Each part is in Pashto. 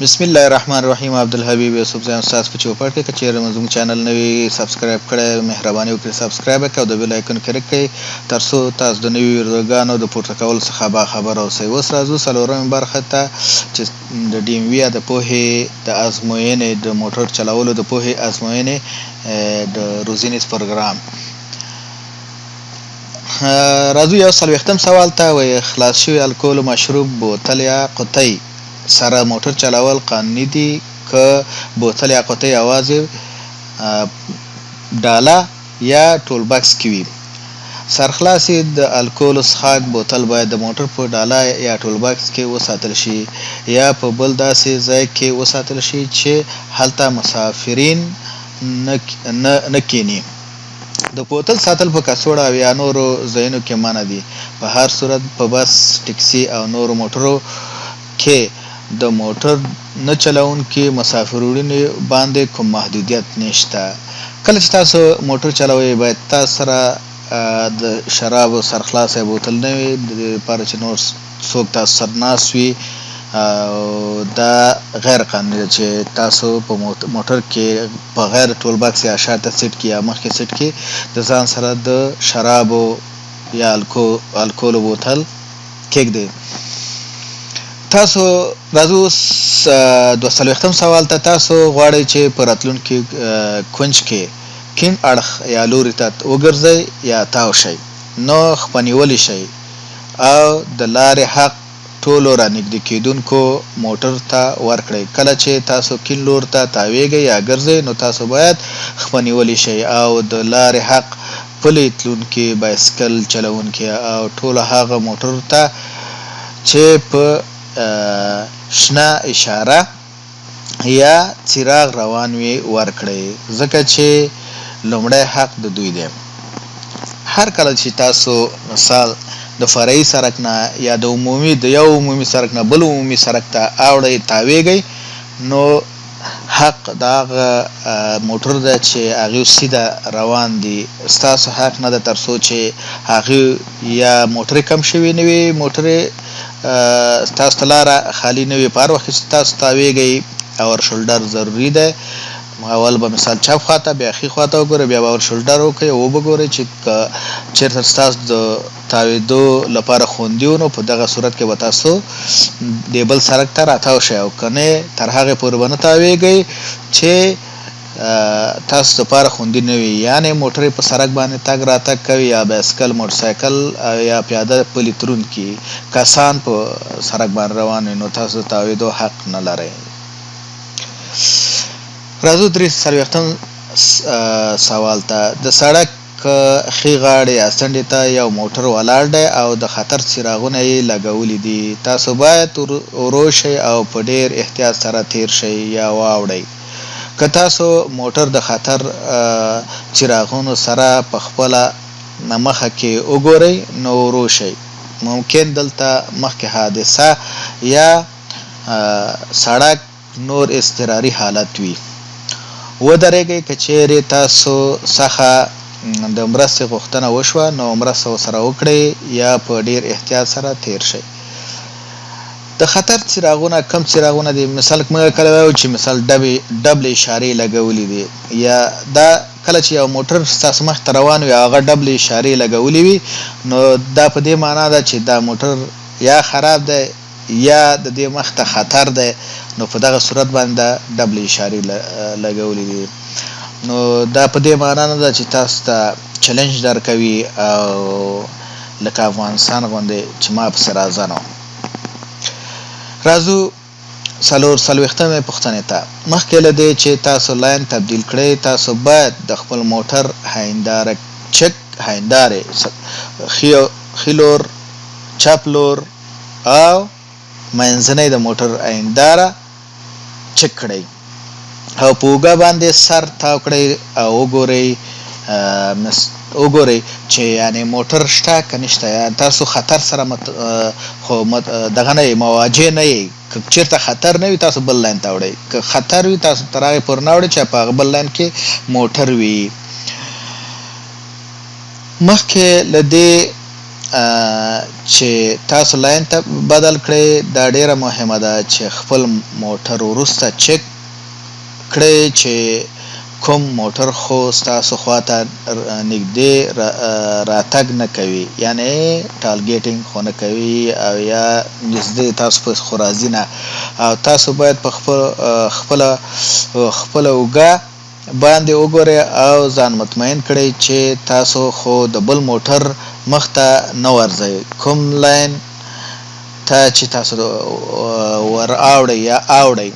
بسم الله الرحمن الرحیم. عبدالحبیب یوسف زی استاد په چوپړ کې. که چیرې زموږ چینل نوی subscribe کړی، مهرباني وکړئ subscribe کړئ او د bell icon کلیک کړئ، ترڅو تاسو د نوي ویډیوګانو د پورته کولو څخه باخبر اوسئ. اوس راځو څلورمې برخې ته چې د DMV یا د پوهې د ازموینې، د موټر چلولو د پوهې ازموینې د روزنیز پروګرام. راځو 41م سوال ته. وایي، خلاص شوي الکولو مشروب بوتل یا قطۍ سره موټر چلول قانوني دي که بوتل یا قطۍ یوازې ډاله یا tool box کې وي؟ سرخلاصي د الکولو څښاک بوتل باید د موټر په ډاله یا tool box کې وساتل شي یا په بل داسې ځای کې وساتل شي چې هلته مسافرین نه کیني. د بوتل ساتل په کڅوړه او یا نورو ځایونو کې منع دي. په هر صورت، په بس، ټکسي او نورو موټرو کې د موټر نه چلوونکي مسافر وړونکي باندې کوم محدودیت نشته. کله چې تاسو موټر چلوئ، باید تاسو سره د شرابو سرخلاصی بوتل نه وي، د دې لپاره چې نور څوک تاسو سره ناست وي، او دا غیر قانوني ده چې تاسو په موټر کې په غیر tool box یا شاته سیټ کې یا مخکې سیټ کې د ځان سره د شرابو یا الکولو بوتل کېږدئ. تاسو راځو اوس 42م سوال ته. تاسو غواړئ چې په راتلونکي کونج کې کیڼ اړخ یا لوري ته وګرځئ یا تاو شئ، نو خپنیولی شئ او د لارې حق ټولو رانږدې کېدونکو موټر ته ورکړئ. کله چې تاسو کیڼ لور ته تاویږئ یا ګرځئ، نو تاسو باید خپنیولی شئ او د لارې حق پلي تلونکي، بایسکل چلوونکي او ټولو هغه موټرو ته چې په شنه اشاره یا څراغ روان وي ورکړئ، ځکه چې لومړی حق د دوی دی. هر کله چې تاسو مثال د فرعي سرک نه یا د یو عمومي سرک نه بل عمومي سرک ته اوړئ، تاویږئ، نو حق د هغه موټر ده چې هغوی سیده روان دي، ستاسو حق نه ده، تر څو چې هغوی یا موټرې کم شوي نه وي، موټرې ستاسو ته لاره خالي نه وي. په هر وخت کې چې تاسو تاویږئ، over shoulder ضروري دی. اول به مثال چپ خواته، بیا ښي خواته وګورئ، بیا به over shoulder وکړئ او وبه ګورئ چې که چېرته ستاسو د تاوېدو لپاره خوندي و، نو په دغه صورت کې به تاسو د بل سرک ته راتاو شئ، او که نه، تر هغې پورې به نه تاویږئ چې تاسو لپاره خوندي نه وي، یعنې موټرې په سرک باندې تګ راتګ کوي یا بایسکل، موټرسایکل او یا پیاده پلي تلونکي کسان په سرک باندې روان وي، نو تاسو د تاوېدو حق نه لرئ. راځو 43م سوال ته. د سړک ښي غاړې یا څنډې ته یو موټر ولاړ دی او د خطر څراغونه یې لګولي دي. تاسو باید ورو شئ او په ډیر احتیاط سره تیر شئ یا واوړئ. که تاسو موټر د خطر څراغونو سره په خپله مخه کې وګورئ، نو ورو شئ. ممکن دلته مخکې حادثه یا سړک نور اضطراري حالت وي. ودرېږئ. که چیرې تاسو څخه د مرستې غوښتنه وشوه، نو مرسته ورسره وکړئ یا په ډیر احتیاط سره تیر شئ. د خطر څراغونه کم څراغونه دي؟ مثال موږ کله وایو چې مثال ډبل اشارې لګولې دي، یا دا کله چې یو موټر ستاسو مخ ته روان وي، هغه ډبل اشارې لګولې وي، نو دا په دې معنا ده چې دا موټر یا خراب دی یا د دې مخ ته خطر دی، نو په دغه صورت باندې دا ډبل اشارې لګولې دي. نو دا په دې معنا نه ده چې تاسو ته چلنج درکوي او لکه افغانستان غوندې چې ما پسې راځه. نو راځو 44مې پوښتنې ته. مخکې له دې چې تاسو lane تبدیل کړئ، تاسو باید د خپل موټر هنداره چک، هندارې ښي لور، چپ لور او منځنۍ د موټر هنداره چک کړئ او په اوږه باندې سر تاو کړئ او وګورئ چې یعنی موټر شته که نشته، یا تاسو خطر سره مت خو دغه نه مواجه نه یئ. که چیرته خطر نه وي، تاسو بل lane ته اوړئ. که خطر وي، تاسو تر هغې پورې نه اوړئ چې په هغه بل lane کې موټر وي. مخکې له دې چې تاسو لاین ته بدل کړئ، دا ډیره مهمه ده چې خپل موټر وروسته چک کړئ چې کوم موټر خو ستاسو خواته نږدې راتګ نه کوي، یعنې ټالګیټینګ خو نه کوي او یا نږدې تاسو په خو راځي نه، او تاسو باید په خپله خپله اوږه باندې وګورئ او ځان مطمئن کړئ چې تاسو خو د بل موټر مخ ته نه ورځئ کوم لاین ته چې تاسو ور اوړئ یا اوړئ.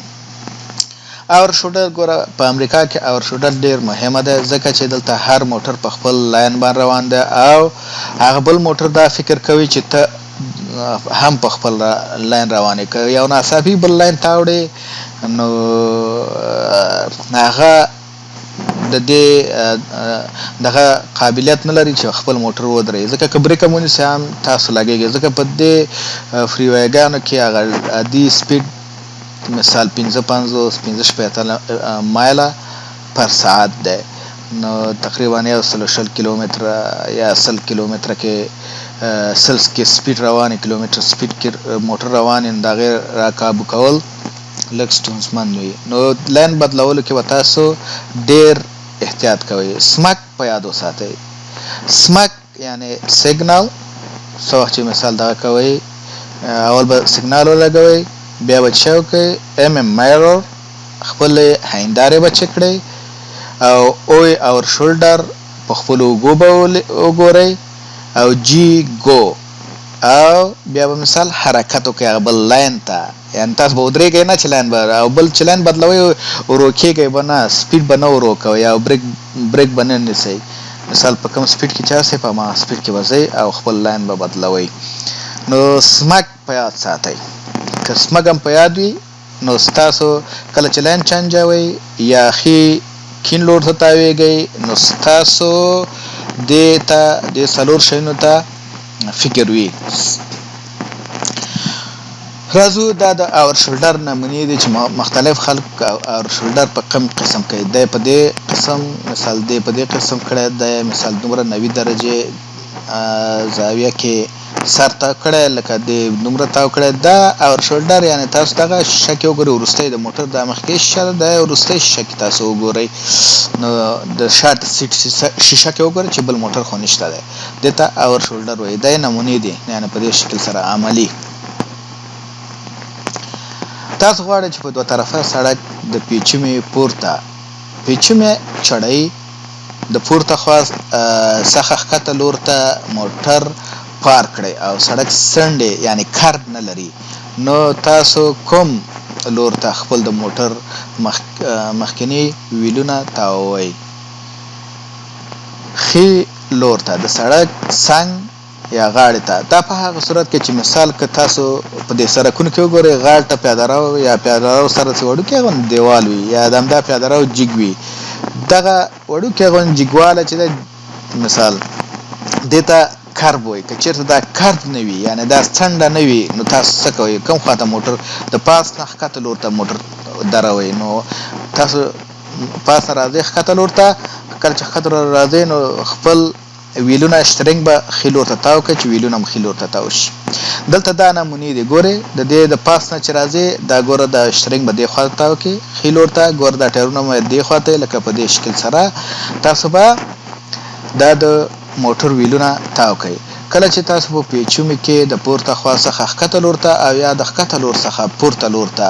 اور شوډر، ګوره په امریکا کې اور شوډر ډیر مهمه ده، ځکه چې دلته هر موټر په خپل لاین باندې روان ده او هغه بل موټر دا فکر کوي چې ته هم په خپل لاین روان یې. که یو ناڅاپي بل لاین ته اوړې نو هغه د دې دغه قابلیت نه لري چې خپل موټر ودروي، ځکه که بریک هم ونیسي هم تاسو لګیږي، ځکه په دې فري ویګانو کې هغه عادي سپیډ مثال 55، 65 مایله پر ساعت دی، نو تقریبا 120 کیلومتره یا 100 کیلومتره کې 100 کې سپیډ روانې، کیلومتر سپیډ کې موټر روانې، نو د هغې را کابو کول لږ ستونزمن وي. نو لاین بدلولو کې به تاسو ډیر احتیاط کوئ. سمک په یاد وساتئ. سمک یعنی سیګنال، څه وخت چې مثال دغه کوئ، اول به سیګنال ولګوئ، بیا به څه وکړئ؟ ایم ایم میرور، خپلې هیندارې به چک کړئ، او اوی اور شولډر، په خپلو اوږو به وګورئ، او جی ګو، او بیا به مثال حرکت وکړئ هغه بل لاین ته. یعنی تاسو به ودرېږئ نه چې لاین به او بل چې لاین بدلوئ، ورو کېږئ به نه، سپیډ به نه ورو کوئ او بریک به نه نیسئ. مثال په کوم سپیډ کې چې یاستئ، په هماغه سپیډ کې به ځئ او خپل لاین به بدلوئ. نو سمک په یاد ساتئ. که سمک هم په یاد وي نو ستاسو کله چې لاین چنجوئ یا ښي کیڼ لور ته تاویږئ، نو ستاسو دې ته دې څلور شیانو ته فکر وي. راځو، دا د اور شولډر نمونې دي چې مختلف خلک اور شولډر په کوم قسم کوي. دی په دې قسم، مثال دی په دې قسم کړی دی، مثال دومره 90 درجې زاویه کې سر تاو کړی، لکه دې دومره تاو کړی دا اور شولډر. یعنی تاسو دغه شیشه کې وګورئ، وروستی د موټر د مخکې شیشه ده، دا وروستۍ شیشه کې تاسو وګورئ، نو د شاته سیټ شیشه کې وګورئ چې بل موټر خو نشته دی. دې ته اور شولډر وایي. دا نمونې دي، یعنی په دې شکل سره عملي. تاسو غواړئ چې په دوه طرفه سړک د پیچومې پورته پیچومې چړۍ د پورته خوا څخه ښکته لور ته موټر پارک کړئ او سړک څنډې یعنی کرب نه لري، نو تاسو کوم لور ته خپل د موټر مخکني ویلونه تاووئ؟ ښي لور ته د سړک څنګ یا غاړې ته. دا په هغه صورت کې چې مثال که تاسو په دې سړکونو کې وګورئ، غاړې ته پیاده رو یا پیاده رو سره چې وړوکی غوندې دیوال وي یا د همدا پیاده رو جیګ وي، دغه وړوکی غوندې جیګوالی چې دی، مثال دې ته کرب وایي. که چېرته دا کرب نه وي، یعنې دا څنډه نه وي، نو تاسو څه کوئ؟ کوم خواته موټر د پاس نه ښکته لور ته موټر دروئ؟ نو تاسو پاس نه راځئ ښکته لور ته، کله چې ښکته لور راځئ نو خپل ویلونه شترنګ به ښي لور ته تاو کړئ چې ویلونه هم ښي لور ته تاو شي. دلته دا نمونې دي، ګورئ، د دې د پاس نه چې راځې، دا ګوره دا شترنګ به دې خوا ته تاو کړي ښي لور ته. ګوره دا ټایرونه به دې خوا ته، لکه په دې شکل سره تاسو به دا د موټر ویلونه تاو کړئ. کله چې تاسو په پیچومي کې د پورته خوا څخه ښکته لور ته او یا د ښکته لور څخه پورته لور ته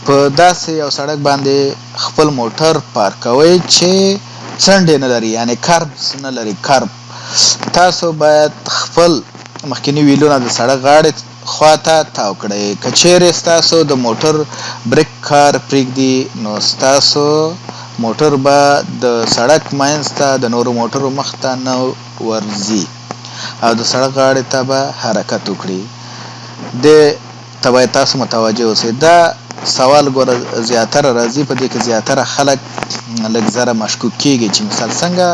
په داسې یو سړک باندې خپل موټر پارک کوئ چې څنډې نه لري، یعنې کربس نه لري کرب، تاسو باید خپل مخکني ویلونه د سړک غاړې خواته تاو کړئ. که چیرې ستاسو د موټر بریک کار پریږدي نو ستاسو موټر به د سړک منځ ته د نورو موټرو مخ ته نه ورځي او د سړک غاړې ته به حرکت وکړي. دې ته باید تاسو متوجه اوسئ. دا سوال ګوره زیاتره راځي، په دې کې زیاتره خلک لږ ذره مشکوک کیږي چې مثال څنګه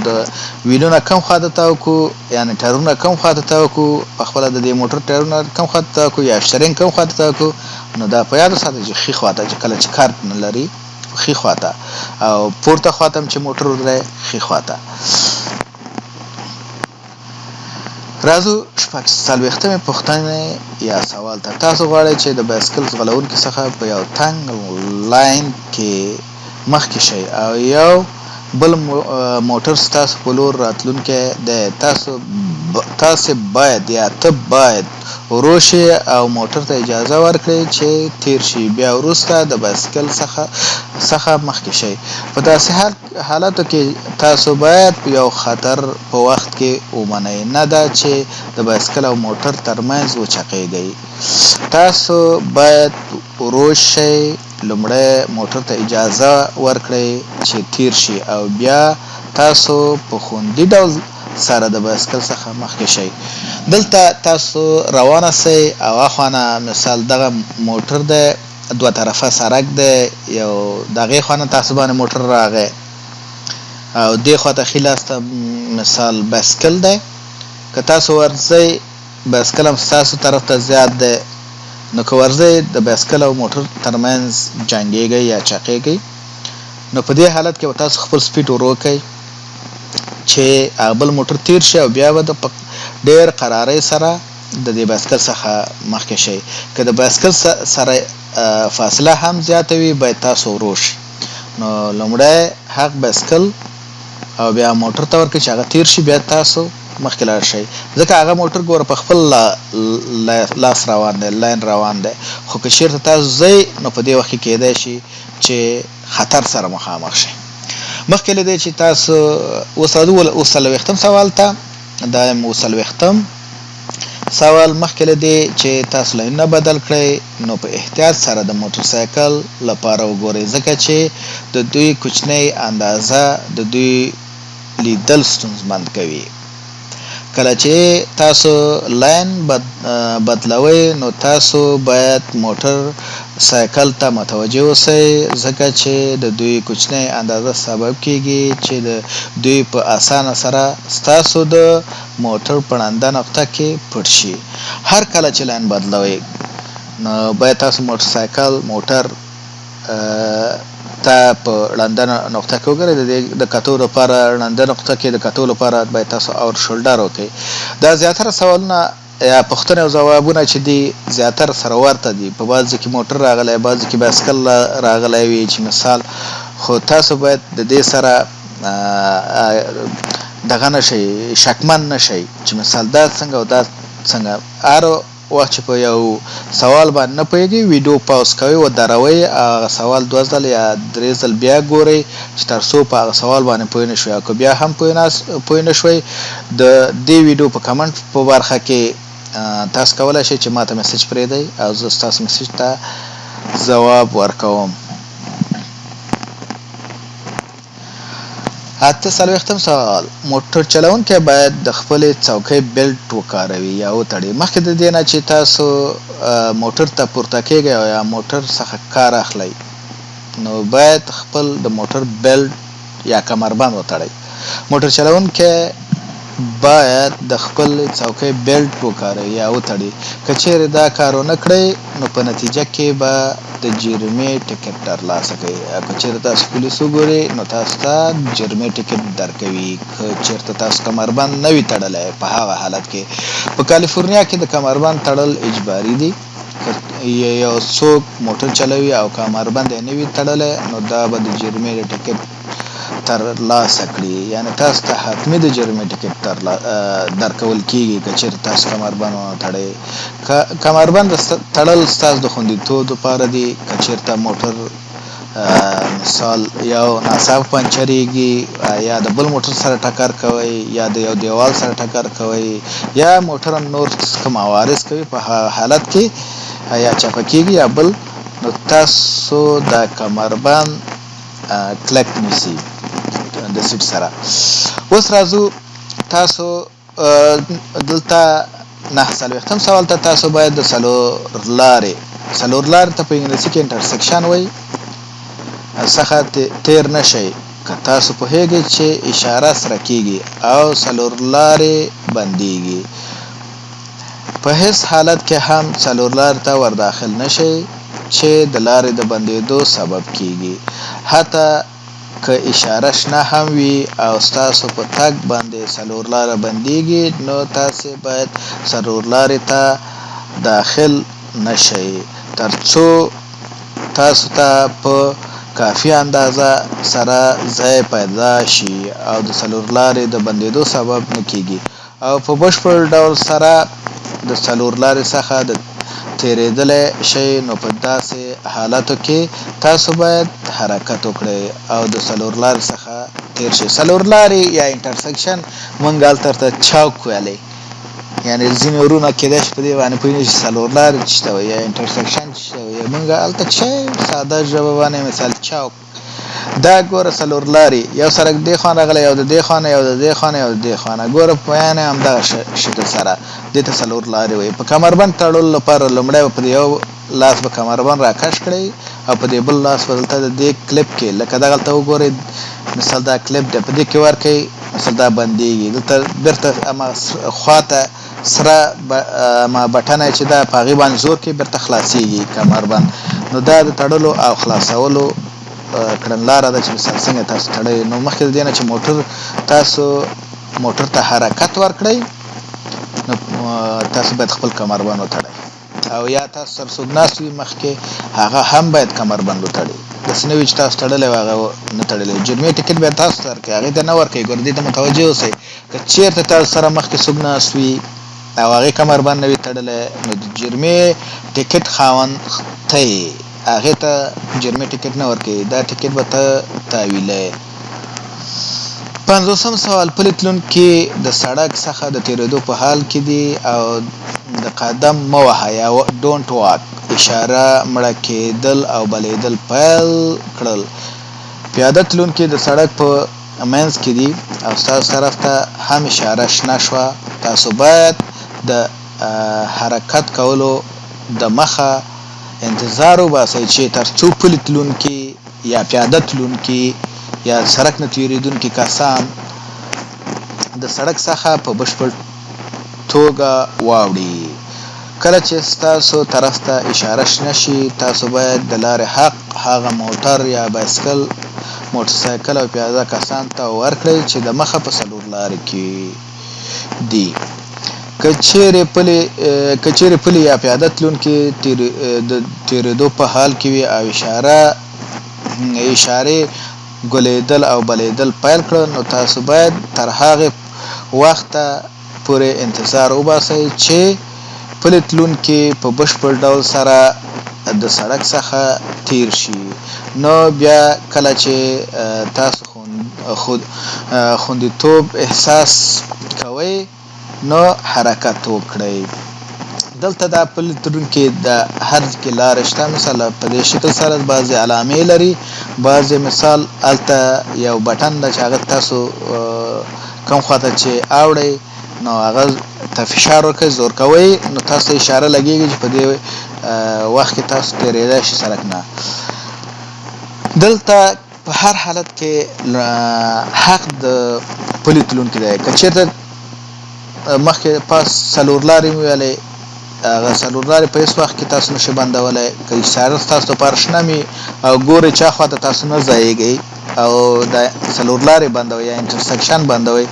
د ویلونه کوم خواته تاو کو، یعنی ټایرونه کوم خواته تاو کو، په خپله د دې موټر ټایرونه کوم خواته تاو کو یا شترینګ کوم خواته تاو کو. نو دا په یاد وساتئ چې ښي خواته، چې کله چې کارت نه لري ښي خواته، او پورته خواته هم چې موټر ودروي ښي خواته. راځو 46مې پوښتنې یا سوال ته. تاسو غواړئ چې د بایسکل ځغلوونکي څخه په یو تنګ لاین کې مخکې شئ او یو بل موټر ستاسو په لور راتلونکی دی. تاسو تاسې باید یا ته باید ورو شې او موټر ته اجازه ورکړې چې تیر شي، بیا وروسته د بایسکل څخه مخکې شئ. په داسې حالاتو کې تاسو باید یو خطر په وخت کې ومنئ، نه دا چې د بایسکل او موټر ترمنځ وچقیږئ. تاسو باید ورو شئ، لومړی موټر ته اجازه ورکړئ چې تیر شي او بیا تاسو په خوندي ډول سره د بایسکل څخه مخکې شئ. دلته تاسو روانه سئ او اخوا نه مثال دغه موټر دی، دوه طرفه سرک دی، یو دغې خوا نه تاسو باندې موټر راغی او دې خوا ته ښي لاس ته مثال بایسکل دی. که تاسو ورځئ بایسکل هم ستاسو طرف ته زیات دی، نو که ورځئ د بایسکل او موټر ترمنځ جنګیږئ یا چقیږئ، نو په دې حالت کې به تاسو خپل سپیډ ورو کړئ چې هغه بل موټر تیر شي او بیا به د په ډیر قرارۍ سره د دې بایسکل څخه مخکې شئ. که د بایسکل سره فاصله هم زیاته وي باید تاسو ورو شئ. نو لومړی حق بایسکل او بیا موټر ته ورکړئ چې هغه تیر شي، بیا تاسو مخکې لاړ شئ، ځکه هغه موټر ګوره په خپل لاس روان دی، لاین روان دی، خو که چیرته تاسو ځئ نو په دې وخت کې کیدای شي چې خطر سره مخامخ شئ. مخکې له دې چې تاسو اوس راځو 47م سوال ته، دا یم 47م سوال. مخکې له دې چې تاسو لاینونه بدل کړئ نو په احتیاط سره د موټر سایکل لپاره وګورئ، ځکه چې د دوی کوچنۍ اندازه د دوی لیدل ستونزمن کوي. کله چې تاسو لاین بدلوئ نو تاسو باید موټر سایکل ته متوجه اوسئ، ځکه چې د دوی کوچنۍ اندازه سبب کیږي چې د دوی په اسانه سره ستاسو د موټر په ړنده نقطه کې پټ شي. هر کله چې لاین بدلوئ نو باید تاسو موټر سایکل موټر ته په ړنده نقطه کې وګورئ. د دې د کتو لپاره ړنده نقطه کې د کتو لپاره باید تاسو اور شولډر وکړئ. دا زیاتره سوالونه یا پوښتنې او ځوابونه چې دي زیاتره سره ورته دي. په بعضو کې موټر راغلی، بعضو کې بایسکل راغلی وي چې مثال، خو تاسو باید د دې سره دغه نه شئ، شکمن نه شئ چې مثال دا څنګه او دا څنګه. هر وخت چې په یو سوال باندې نه پوهېږئ ویډیو پاوز کوئ، ودروئ، هغه سوال دوه ځل یا درې ځل بیا ګورئ چې تر څو په هغه سوال باندې پوه نه شوئ، او که بیا هم پوه نه شوئ د دې ویډیو په کمنټ په برخه کې تاسو کولای شئ چې ماته میسج پرېږدئ او زه ستاسو میسج ته ځواب ورکوم. 48م سوال، موټر چلوونکی باید د خپلې څوکۍ بیلټ وکاروي یا وتړي. مخکې د دې نه چې تاسو موټر ته پورته کېږئ او یا موټر څخه کار اخلئ نو باید خپل د موټر بیلټ یا کمربند وتړئ. موټر چلوونکی باید د خپلې څوکۍ بیلټ وکاروي یا وتړي. که چیرې دا کار ونه کړئ نو په نتیجه کې به د جرمې ټکټ ترلاسه کړئ، او که چیرې تاسو پولیس وګوري نو تاسو ته جرمې ټکټ درکوي که چیرته تاسو کمربند نه وي تړلی. په هغه حالت کې په کالیفورنیا کې د کمربند تړل اجباري دي. که یو څوک موټر چلوي او کمربند یې نه وي تړلی نو دا به د جرمې د ټکټ تر لاسه کړي، یعنی تاسو ته حتمي د جرمې ټکټ درکول کیږي که چیرې تاسو کمربند ونه تړئ. کمربند تړل ستاسو د خوندیتوب لپاره دي. که چیرته موټر مثال یو ناڅاپه پنچریږي یا د بل موټر سره ټکر کوي یا د یو دیوال سره ټکر کوي یا موټر هم نور کوم عوارض کوي، په هغه حالت کې یا چپه کیږي یا بل، نو تاسو د کمربند کلک نیسي د سیټ سره. اوس راځو تاسو دلته 49م سوال ته. تاسو باید د څلور لارې ته په انګلیسي کې انټرسیکشن وایي څخه تیر نه شئ که تاسو پوهیږئ چې اشاره سره کیږي او څلور لارې بندیږي. په هیڅ حالت کې هم څلور لارې ته ورداخل نه شئ چې د لارې د بندیدو سبب کیږي، حتی که اشاره شنه هم وي او ستاسو په تګ باندې څلورلاره بندیږي نو تاسې باید څلورلارې ته داخل نه شئ تر څو تاسو ته په کافي اندازه سره ځای پیدا شي او د څلورلارې د بندیدو سبب نه کیږي او په بشپړ ډول سره د څلورلارې څخه د تیریدلی شئ نو په داسې حالتو کې تاسو باید حرکت وکړئ او د څلورلارې څخه تیر شئ. څلورلارې یا انټرسکشن مونږ هلته ورته چوک ویلی یعنی ځینې ورونه کېدای شي په دې باندې پوه نه شي څلورلارې څه ته وایي یا انټرسکشن څه ته وایي. مونږ هلته چې ساده ژبه باندې مثال چوک دا ګوره څلور لاري یو سرک دې خوا راغلی یو د دې خوا نه یو د دې خوا نه یو د دې خوا نه ګوره په یعنې همدغه شکل سره دې ته څلور لاري وایي. په کمربند تړلو لپاره لومړی به په یو لاس به کمربند راکش کړئ او په دې بل لاس به دلته د دې کلیپ کې لکه دغلته وګورئ مثال دا کلیپ دی په دې کې ورکړئ مثال دا بندیږي دلته بیرته هماغه خواته سره ما بټنه چې ده په هغې باندې زور کوي بیرته خلاصیږي کمربند. نو دا د تړلو او خلاصولو کړنلاره ده چې مثال څنګه تاسو تړئ. نو مخکې د دې نه چې موټر تاسو موټر ته حرکت ورکړئ نو تاسو باید خپل کمربند وتړئ او یا تاسو سره څوک ناست وي مخکې هغه هم باید کمربند وتړي. داسې نه وي چې تاسو تړلی او هغه نه تړلی. جرمې ټکټ بیا تاسو ته ورکوي هغې ته نه ورکوي. ګوره دې ته متوجه اوسئ که چیرته تاسو سره مخکې څوک ناست وي او هغې کمربند نه وي تړلی نو د جرمې ټکټ خاوند ته یې هغې ته جرمې ټکټ نه ورکوي، دا ټکټ به ته تاویلې. پنځوسم سوال، پلي تلونکي د سړک څخه د تیریدو په حال کې دي او د قدم مه وهه یا ډونټ واک اشاره مړه کیدل او بلیدل پیل کړل. پیاده تلونکي د سړک په منځ کې دي او ستاسو طرف ته هم اشاره شنه شوه، تاسو باید د حرکت کولو دمخه انتظار وباسئ چې تر څو پلي تلونکي یا پیاده تلونکي یا د سړک نه تیریدونکي کسان د سړک څخه په بشپړ توګه واوړي. کله چې ستاسو طرف ته اشاره شنه شي، تاسو باید د لارې حق هغه موټر یا بایسکل، موټرسایکل او پیاده کسان ته ورکړئ چې د مخه په څلور لارې کې دي. که چیرې پلي که چیرې پلي یا پیاده تلونکي د تیریدو په حال کې وي او اشاره اشارې ګلېدل او بلېدل پیل کړل نو تاسو باید تر هغې وخته پورې انتظار وباسئ چې پلي تلونکي په بشپړ ډول سره د سړک څخه تیر شي نو بیا کله چې تاسو خوندیتوب احساس کوئ نو حرکت وکړئ. دلته دا پلي تلونکي د هر کې لارې شته مثلا په دې شکل سره بعضې علامې لري بعضې مثال هلته یو بټن ده چې هغه تاسو کوم خواته چې اوړئ نو هغه ته فشار ورکوي زور کوئ نو تاسو ته اشاره لګیږي چې په دې وخت کې تاسو تېرېدای شئ سړک نه. دلته په هر حالت کې حق د پلي تلونکي دی. که چېرته مخکې پاس څلور لارې مې ویلې هغه څلور لارې په هیڅ وخت کې تاسو نشئ بندولی. که اشاره ستاسو لپاره شنه وي او ګورئ چا خواته تاسو نه ځایېږئ او د څلور لارې بندوئ یا انټرسکشن بندوئ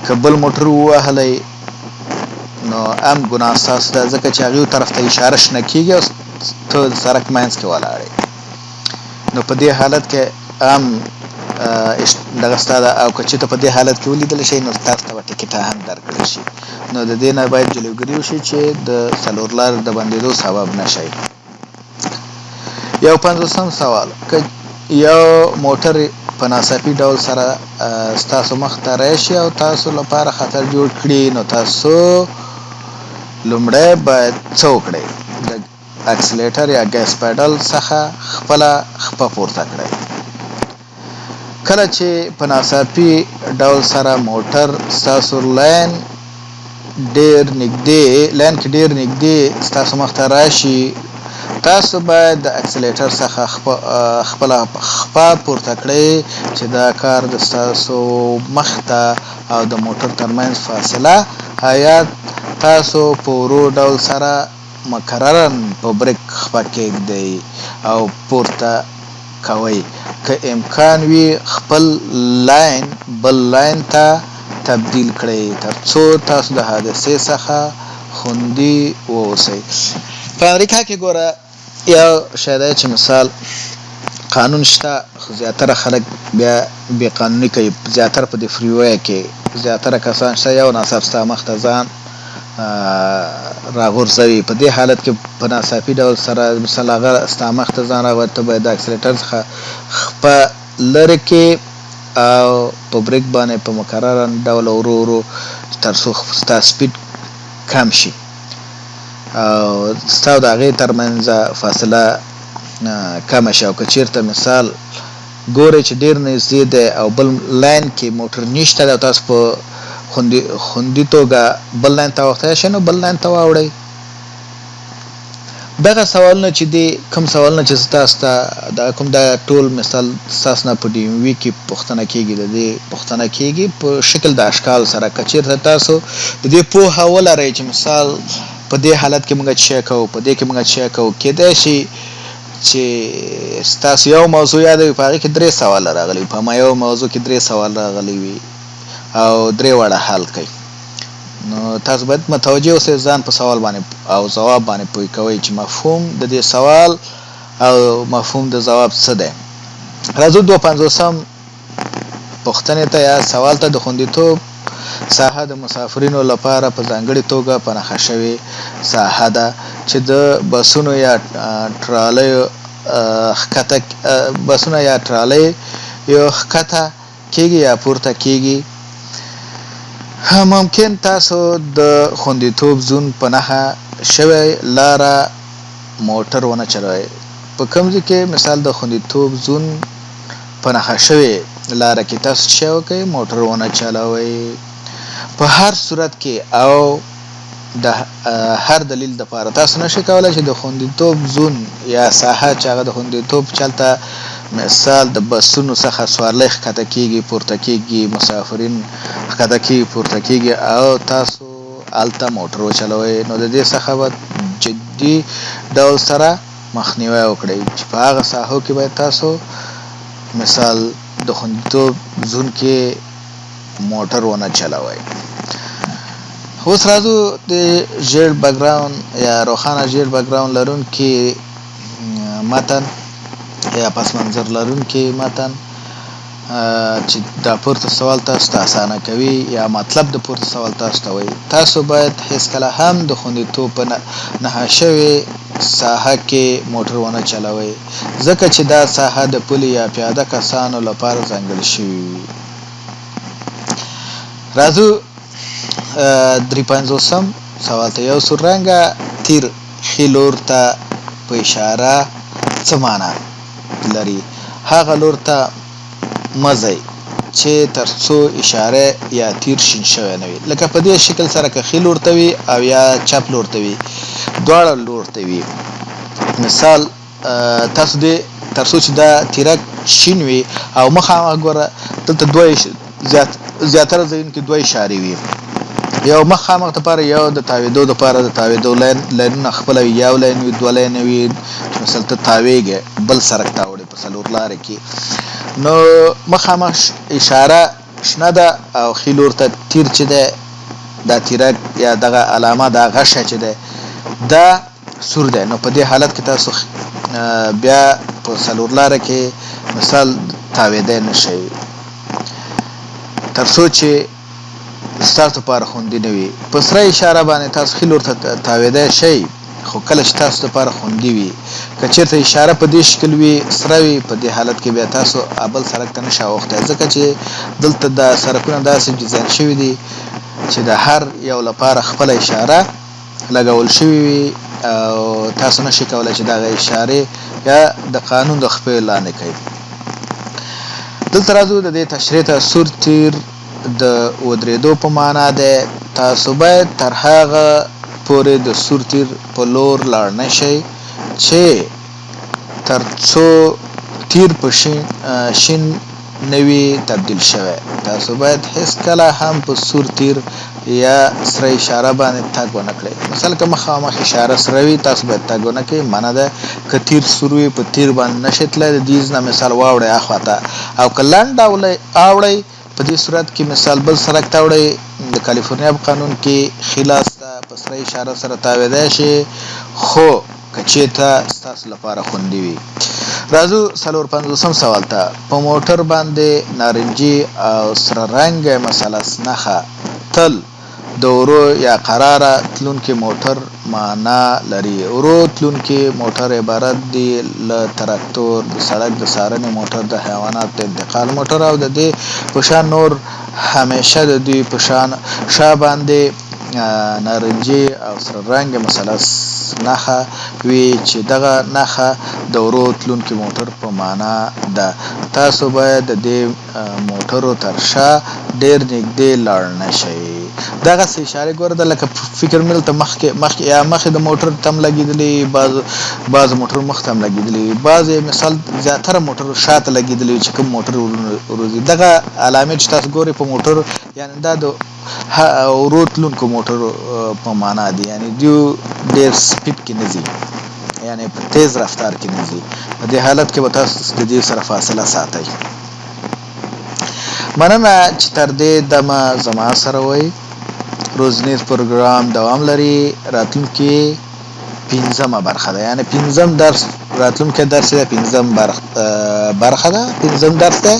که بل موټر ووهلی نو هم ګناه ستاسو ده ځکه چې هغې طرف ته اشاره شنه کېږي او ته د سړک منځ کې ولاړ یې. نو په دې حالت کې هم دغه ستا ده او که چېرته په دې حالت کې ولیدل شي نو تاسو ته به ټکټ هم درکړل شي. نو د دې نه باید جلوګیري وشي چې د څلور لارې د بندېدو سبب نه شي. یو پنځوسم سوال، که یو موټر په ناڅاپي ډول سره ستاسو مخ ته راشي او تاسو لپاره خطر جوړ کړي نو تاسو لومړی باید څه وکړئ؟ د اکسلیټر یا ګیس پیډل څخه خپله خپه پورته کړئ. کله چې په ناڅاپي ډول سره موټر ستاسو لین ډیر نږدې لین کې ډیر نږدې ستاسو مخ ته راشي تاسو باید د اکسلیټر څخه خپله خپه پورته کړئ چې دا کار د ستاسو مخ ته او د موټر ترمنځ فاصله یا تاسو په ورو ډول سره مکرراً په بریک خپه کیږدئ او پورته کوئ. که امکان وي خپل لاین بل لاین ته تبدیل کړئ ترڅو تاسو د حادثې څخه خوندي واوسئ. په امریکا کې ګوره یو شی دی چې مثال قانون شته خو زیاتره خلک بیا بې قانوني کوي، زیاتره په دې فري وی کې زیاتره کسان شته یو ناڅاپ ستا مخته ځان راغورځوي، په دې حالت کې په ناڅاپي ډول سره مثال هغه ستا مخته ځان راغورځوي، ته باید د اکسلیټر څخه خپه لرې کې او په بریک باندې په مکرره ډول ورو ورو تر څو ستا سپیډ کم شي او ستا او د هغې ترمنځ فاصله کمه شي. او که چیرته مثال ګورئ چې ډیر نږدې دی او بل لاین کې موټر نشته دی او تاسو په خوندي خوندي توګه بل لاین ته اوښتی شئ نو بل لاین ته واوړئ. دغه سوالونه چې دي، کوم سوالونه چې زه تاسو ته دغه کوم، دا ټول مثال ستاسو نه په ډي ایم وي کې پوښتنه کیږي، د دې پوښتنه کیږي په شکل د اشکال سره. که چیرته تاسو د دې پوهه ولرئ چې مثال په دې حالت کې موږ څه کوو، په دې کې موږ څه کوو، کیدای شي چې ستاسو یو موضوع یاده وي په هغې کې درې سواله راغلي وي، په ما یو موضوع کې درې سوال راغلي وي او درې واړه حل کړئ، نو تاسو باید متوجه اوسئ، ځان په سوال باندې او ځواب باندې پوه کوئ چې مفهوم د دې سوال او مفهوم د ځواب څه دی. راځو دوه پنځوسم پوښتنې ته یا سوال ته. د خوندیتوب ساحه د مسافرینو لپاره په ځانګړي توګه په نښه شوې ساحه ده چې د بسونو یا ټرالیو ښکته بسونه یا ټرالیو ښکته کیږي یا پورته کیږي. ممکن تاسو د خوندیتوب زون په نښه شوې لاره موټر ونه چلوئ. په کوم ځای کې مثال د خوندیتوب زون په نښه شوې لاره کې تاسو څه شی وکړئ؟ موټر ونه چلوئ. په هر صورت کې او د هر دلیل دپاره تاسو نشئ کولای چې د خوندیتوب زون یا ساحه چې هغه د خوندیتوب چې هلته مثال د بسونو څخه سوارلۍ ښکته کیږي پورته کیږي، مسافرین ښکته کیږي پورته کیږي او تاسو هلته موټر وچلوئ، نو د دې څخه به جدي ډول سره مخنیوی وکړئ چې په هغه ساحو کې باید تاسو مثال د خوندیتوب زون کې موټر ونه چلوئ. اوس راځو د ژیړ بکګراوند یا روښانه ژیړ بکګراوند لرونکي متن یا پس منظر لرونکي متن چې دا پورته سوال تاسو ته اسانه کوي یا مطلب د پورته سوال تاسو ته وایي. تاسو باید هیڅکله هم د خوندیتوب په نښه شوې ساحه کې موټر ونه چلوئ، ځکه چې دا ساحه د پلي یا پیاده کسانو لپاره ځانګړې شوې وي. راځو درې پنځوسم سوال ته. یو سور رنګه تیر ښي لور ته په اشاره څه معنی لري؟ هغه لور ته مه ځئ چې تر څو اشاره یا تیر شین شوی نه وي. لکه په دې شکل سره که ښي لور ته وي او یا چپ لور ته وي، دواړه لور ته وي، مثال تاسو دې تر څو چې دا تیرک شین وي او مخامخ ګوره دلته دوه زیات زیاتره ځایونو کې دوه اشارې وي، یو مخامخ دپاره یو د تاوېدو دپاره، د تاوېدو لاین لاینونه خپله وي، یو لاین وي دوه لاینه وي چې مثلا ته تاوېږې بل سرک ته اوړې په څلور لارې کې، نو مخامخ اشاره شنه ده او ښي لور ته تیر چې دی دا تیرک یا دغه علامه دا غشی چې دی دا سور دی، نو په دې حالت کې تاسو بیا په څلور لاره کې مثال تاوېدی نه شئ تر څو چې ستاسو لپاره خوندي نه وي. په سره اشاره باندې تاسو ښي لور ته تاوېدی شئ خو کله چې تاسو لپاره خوندي وي. که چېرته اشاره په دې شکل وي سره وي، په دې حالت کې بیا تاسو بل سرک ته نه شئ اوښتی، ځکه چې دلته دا سرکونه داسې ډیزاین شوي دي چې د هر یو لپاره خپله اشاره لګول شوي وي او تاسو نشئ کولای چې دغه اشارې یا د قانون د خپې لاندې کړئ. دلته راځو د دې تشریح ته. سور تیر د ودرېدو په معنا دی. تاسو باید تر هغه پورې د سور تیر په لور لاړ نه شئ چې تر څو تیر په شین نه وي تبدیل شوی. تاسو باید هیڅکله هم په سور تیر یا سره اشاره باندې تګ ونه کړئ. مثلا که مخامخ اشاره سره وي تاسو باید تګ ونه کړئ، منع ده. که تیر سور وي په تیر باندې نشئ تللی، د دې نه مثال واوړئ اخوا ته، او که لنډ اوړئ په دې صورت کې مثال بل سرک ته اوړئ. د کالیفورنیا په قانون کې ښي لاس ته په سره اشاره سره تاوېدای شئ، خو که چېرته ستاسو لپاره خوندي وي. راځو 54 سوال ته. په موټر باندې نارنجي او سره رنګه مثلث نښه تل د ورو یا قراره تلونکي موټر معنا لري. ورو تلونکي موټر عبارت دي له تراکتور، د سړک د څارنې موټر، د حیواناتو د انتقال موټر او د دې په شان نور. همیشه د دوی په شان شا باندې نارنجي او سره رنګ مثلث نښه وي چې دغه نښه د ورو تلونکي موټر په معنا ده. تاسو باید د دې موټرو تر شا ډېر نږدې لاړ نه شئ. دغسې اشارې ګوره ده لکه فکر مې دلته مخکې مخکې یا مخې د موټر ته هم لګېدلي، بعضو بعضو موټرو مخ ته هم لګېدلي، بعضې مثال زیاتره موټرو شاته لګېدلي چې کوم موټر ورو ځي. دغه علامې چې تاسو ګورئ په موټر، یعنې دا د ورو تلونکو موټرو په معنا دي، یعنې دیو ډېر سپیډ کې نه ځي، یعنې په تیز رفتار کې نه ځي. په دې حالت کې به تاسو د دې سره فاصله ساتئ. مننه چې تر دې دمه زما سره وئ. روزنیز پروګرام دوام لري، راتلونکي پنځمه برخه ده، یعنی پنځم درس، راتلونکی درس ده، پنځم برخه ده، پنځم درس ده.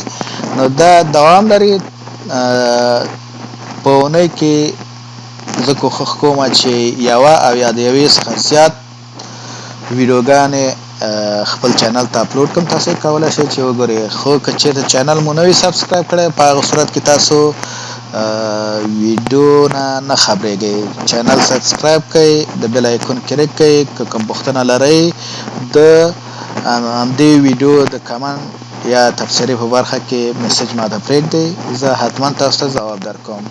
نو دا دوام لري. په اونۍ کې زه کوښښ کوم چې یوه او یا د یوې څخه زیات ویډیوګانې خپل چینل ته اپلوډ کوم، تاسو یې کولای شئ چې وګورئ. خو که چېرته چینل مو نه وي سبسکرایب کړی، په هغه صورت کې تاسو ویډیو نه نه خبرېږئ. چینل سبسکرایب کړئ، د بیل آیکون کلیک کړئ. که کوم پوښتنه لرئ د همدې ویډیو د کمنټ یا تبصرې په برخه کې میسج ماته پرېږدئ، زه حتما تاسو ته ځواب درکوم.